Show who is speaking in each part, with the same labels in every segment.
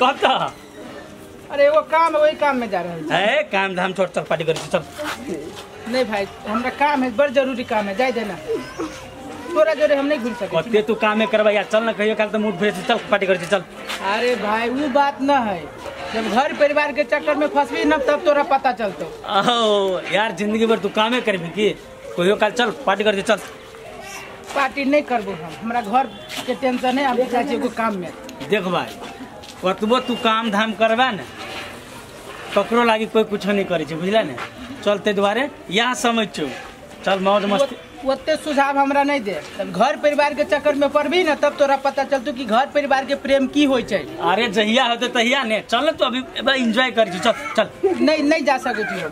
Speaker 1: कत
Speaker 2: अरे एगो काम है वही काम में जा रहल छी।
Speaker 1: ए काम धाम छोड़, चल पार्टी करै छी चल।
Speaker 2: नहीं भाई हमरा काम है, बड़ जरूरी काम है, जाय देना। तोरा जोरे हम नहीं घूम सकै।
Speaker 1: कते तू कामे करबा यार, चल ना कहियो काल त मूड फ्रेश, चल पार्टी करै छी चल।
Speaker 2: अरे भाई वो बात न है, जब घर परिवार के चक्कर में फंसबी न तब तोरा पता चलतो।
Speaker 1: ओ यार जिंदगी भर तू कामे करबी की, कहियो काल चल पार्टी कर चल।
Speaker 2: पार्टी नहीं करबो हम, हमरा घर के टेंशन है, हम जाइ छी एगो काम में।
Speaker 1: देख भाई कतबो तू काम धाम करबा ने ककरो लागी कोई कुछ नहीं करे छै, बुझला ने। चल ते दुआरे यहाँ समझ छौ, चल मौज मस्ती।
Speaker 2: ओते सुझाव हमरा नहीं दे, तब घर परिवार के चक्कर में पड़बी ना तब तोरा पता चलतो कि घर परिवार के प्रेम की होय छै।
Speaker 1: अरे जहिया होते तहिया ने, चल तू अभी एंजॉय कर छी, चल चल।
Speaker 2: नहीं नहीं जा सकै छी हम,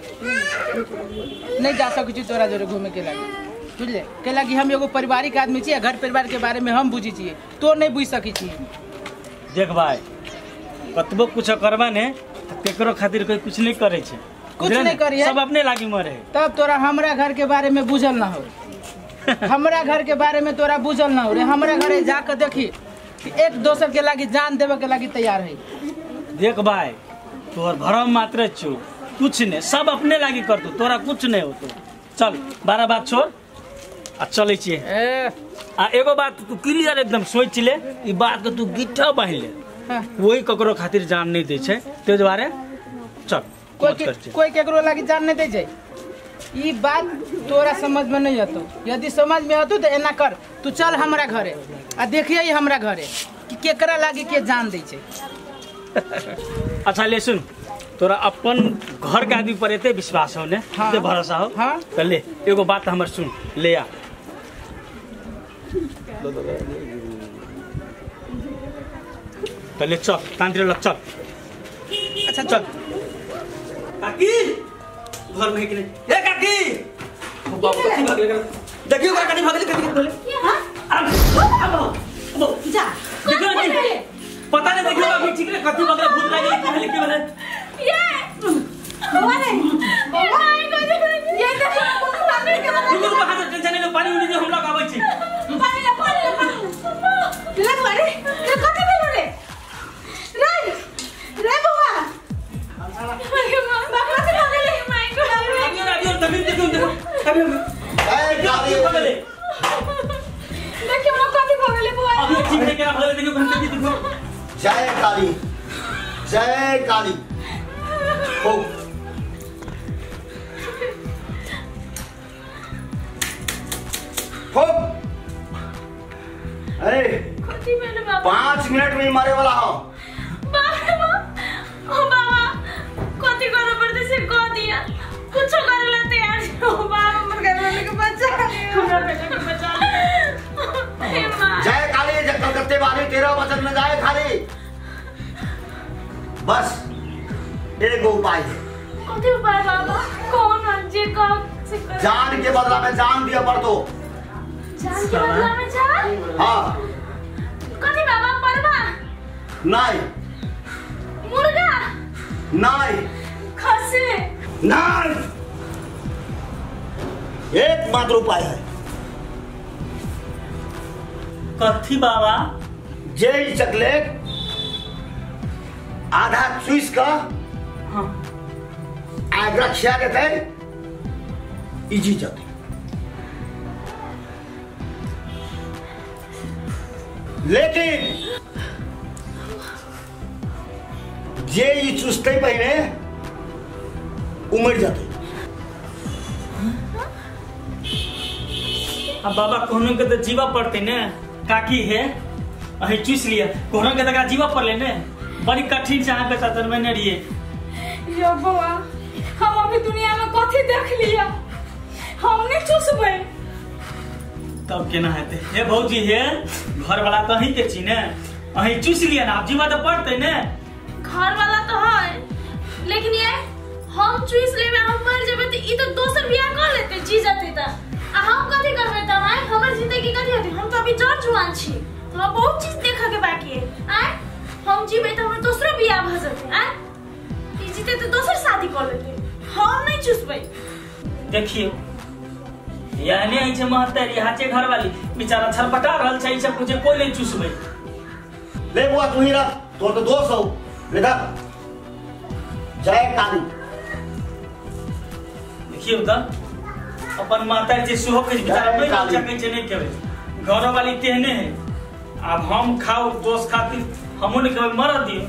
Speaker 2: नहीं जा सकै छी तोरा जोरे घूमे के लागी, बुझले। के लागी हम एगो पारिवारिक आदमी छी, घर परिवार के बारे में हम बुझी छी, तो नहीं बुझ सकै छी।
Speaker 1: देख भाई कतबो कुछ करबा ने केकरो खातिर कोई कुछ नहीं करे छै,
Speaker 2: कुछ नहीं करी,
Speaker 1: सब अपने लागी मरे।
Speaker 2: तब तोरा हमरा घर के बारे में बुझल ना हो, हमरा घर के बारे में तोरा बुझल ना हो रे। हमरा घरे जाके देखी एक दोसर के लागी जान देवे के लागी तैयार है।
Speaker 1: देख भाई तोर भरम मात्र छु, कुछ नहीं, सब अपने लागी कर तू, तोरा कुछ नहीं होतो। चल बारह बात छोड़ आ चलै छियै। आ एगो बात तू क्लियर एकदम सोच ले, ई बात के तू गिट्ठा बान्हि ले, वही ककरो खातिर जान नहीं दै छै, ते दुआरे चल।
Speaker 2: कोई केकरो लागी जान नहीं दै छै, ई बात तोरा समझ में नहीं अतो। यदि समझ में अतो तो एना कर, तू चल हमरा घरे आ देखिए हमरा घरे कि केकरा लागी के जान दै छै।
Speaker 1: अच्छा ले सुन, तोरा अपन घर के आदमी पर एते विश्वास हो ने, एते भरोसा हो,
Speaker 2: हाँ?
Speaker 1: त ले एगो बात हमर सुन ले आ। त ले चल तांत्रिक लग चल।
Speaker 2: अच्छा चल।
Speaker 1: काकी घर में कि नहीं? ए काकी बाबू कथी भागले, देखियो काकी भागले, कथी भागले?
Speaker 3: हां
Speaker 1: आराम से
Speaker 3: जा,
Speaker 1: देखियो नहीं पता नहीं, देखियो अभी ठीक रे कथी भागले, भूत लागे की भेले की भेले?
Speaker 3: ये बौआ रे बौआ ये देखो पानी के
Speaker 1: रुको रुको, हाथ टेंशन नहीं लो, पानी उनी हम लोग आबै छी।
Speaker 3: पानी ला पानी ला पानी ला रे रे कथी भेलो रे रे रे बौआ
Speaker 4: जय काली जय काली। हो हो अरे 5 मिनट में मारे वाला हो।
Speaker 3: कुछ करे ला तैयार हो बाबा, हमर घर वाले के बचा ले, हमरा बेटा के बचा ले। हे मां
Speaker 4: जय काली, जय कलकत्ते वाली, तेरा वचन न जाए खाली। बस एक उपाय है।
Speaker 3: कथी उपाय बाबा? कौन जे कह से कर?
Speaker 4: जान के बदला में जान दिया पर तो।
Speaker 3: जान के बदला में जान?
Speaker 4: हां।
Speaker 3: कथी बाबा? परवा?
Speaker 4: नहीं।
Speaker 3: मुर्गा?
Speaker 4: नहीं।
Speaker 3: खसी?
Speaker 4: नहीं। एकमात्र उपाय है।
Speaker 1: कथी बाबा?
Speaker 4: जेल चॉकलेट आधा चूस का
Speaker 1: हाँ
Speaker 4: आगरा खिया देते इजी जाते। लेकिन जे ई चूसते पहले उमर जाते।
Speaker 1: अब बाबा कोनो के तो जीवा पड़ते ने, काकी है अही चूस लिया, कोनो के तो जीवा पड़ले ने, बड़ी कठिन से अहाँ के साथ में ने रहिए।
Speaker 3: यो बौआ हम अभी दुनिया में कथी देख लिया, हम नहीं चूसबै
Speaker 1: तब केना हेतै? हे भौजी हे घर वाला तो अहीं के छी ने, अहीं चूस लिया ना, आप जीवा तो पड़ते ने।
Speaker 3: घर वाला तो है, लेकिन ये हम चूस लेबै हम मर जेबै त ई तो दोसर बियाह कर लेते जी जते त आ हम कथी करबै त? आय हमर जिंदगी कथी होते? हम तो अभी जर जुआन छी, हमरा बहुत चीज देखे के बाकी है। आय हम जीबै त हमर दोसरो बियाह भ जते, आय ई जीते त दोसर शादी कर लेते, हम नहीं चूसबै।
Speaker 1: देखियो यानी आई छे महतारी हाचे घर वाली बेचारा छरपटा रहल छै, ई सब कुछ कोई नहीं चूसबै।
Speaker 4: ले बुआ तू ही रख, तोर तो दोस्त हो। लेदा जय काली।
Speaker 1: देखियो त अपन माता जे सेहो के बेचारा नहीं बच्चा कहै छै नहीं खेबै, घरो वाली तेहने है। अब हम खाओ दोस्त खातिर हमहूँ नहीं खेबै, मर दियो।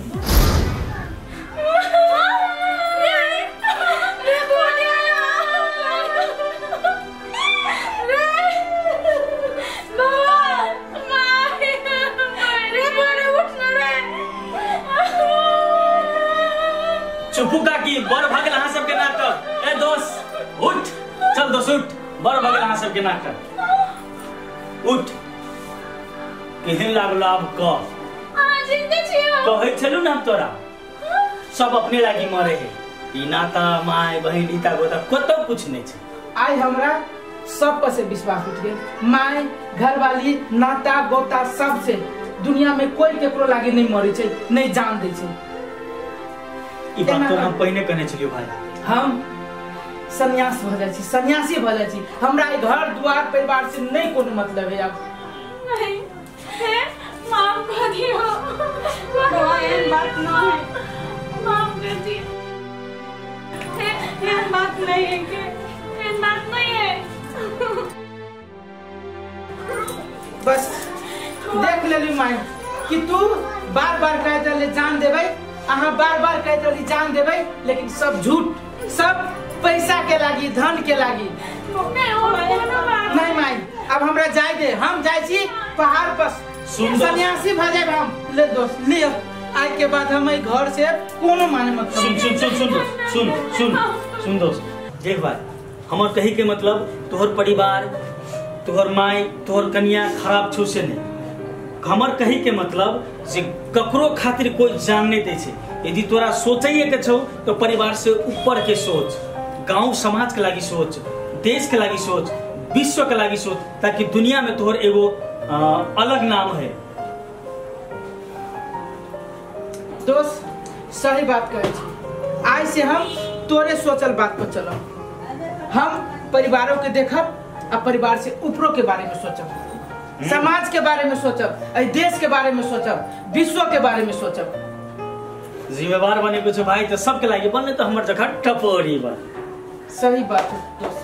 Speaker 1: चुपू काकी, बड़ भगल अहाँ सबके नाटक। ए दोस्त उठ, चल दोस्त उठ, बड़ भगल अहाँ सबके नाटक। उठ, केहन लागलो आब कह। कहै छलू ने हम तोरा, सब अपने लागी मरे है। ई नाता my बहिन इता गोता कतौ कुछ नहीं छै।
Speaker 2: आइ हमरा सब पर से विश्वास उठ गेल, my घरवाली नाता गोता सब से। दुनिया में कोई केकरो लागी नहीं मरे छै, नहीं जान दै छै।
Speaker 1: ई बात तो हम पहिने कहने छलियो भाई।
Speaker 2: हम सन्यास भ जाइ छी, सन्यासी भ जाइ छी। हमरा ई घर द्वार परिवार से नहीं कोनो मतलब है अब।
Speaker 3: नहीं है, माफ कर दियो, एहन बात न है, माफ कर दियो। एहन बात नहीं है के, एहन बात नहीं है।
Speaker 2: बस देख लेली my कि तू बार बार कहत रहले जान देबै, अहाँ बार बार कहत रहली जान देबै, लेकिन सब झूठ, सब पैसा के लागी, धन के लागी। नहीं माई, अब हमरा जाय दे, हम जाय छी पहाड़ पर, सन्यासी भ जाए हम। ले दोस्त ले, आज के बाद हम घर से कोनो माने मतलब।
Speaker 1: सुन सुन सुन सुन सुन सुन सुन दोस्त, देख भाई, हमर कही के मतलब तोहर परिवार, तोहर माई, तोहर कन्या खराब छौ से नहीं। हमर कही के मतलब जे ककरो खातिर कोई जान नहीं दै छै। यदि तोरा सोचैए के छौ तो परिवार से ऊपर के सोच, गांव समाज के लागी सोच, देश के लागी सोच, विश्व के लागी सोच, ताकि दुनिया में तोहर एगो अलग नाम है।
Speaker 2: दोस्त सही बात कहै छी, आज से हम तोरे सोचल बात पर चलब। हम परिवारों के देखब आ परिवार से ऊपरों के बारे में सोचब, समाज के बारे में सोचब, देश के बारे में सोचब, विश्व के बारे में सोचब।
Speaker 1: जिम्मेवार बने कुछ भाई तो सबके लागी बनने तो हमर जगह टपोरी बा।
Speaker 2: सही बात है दोस्त।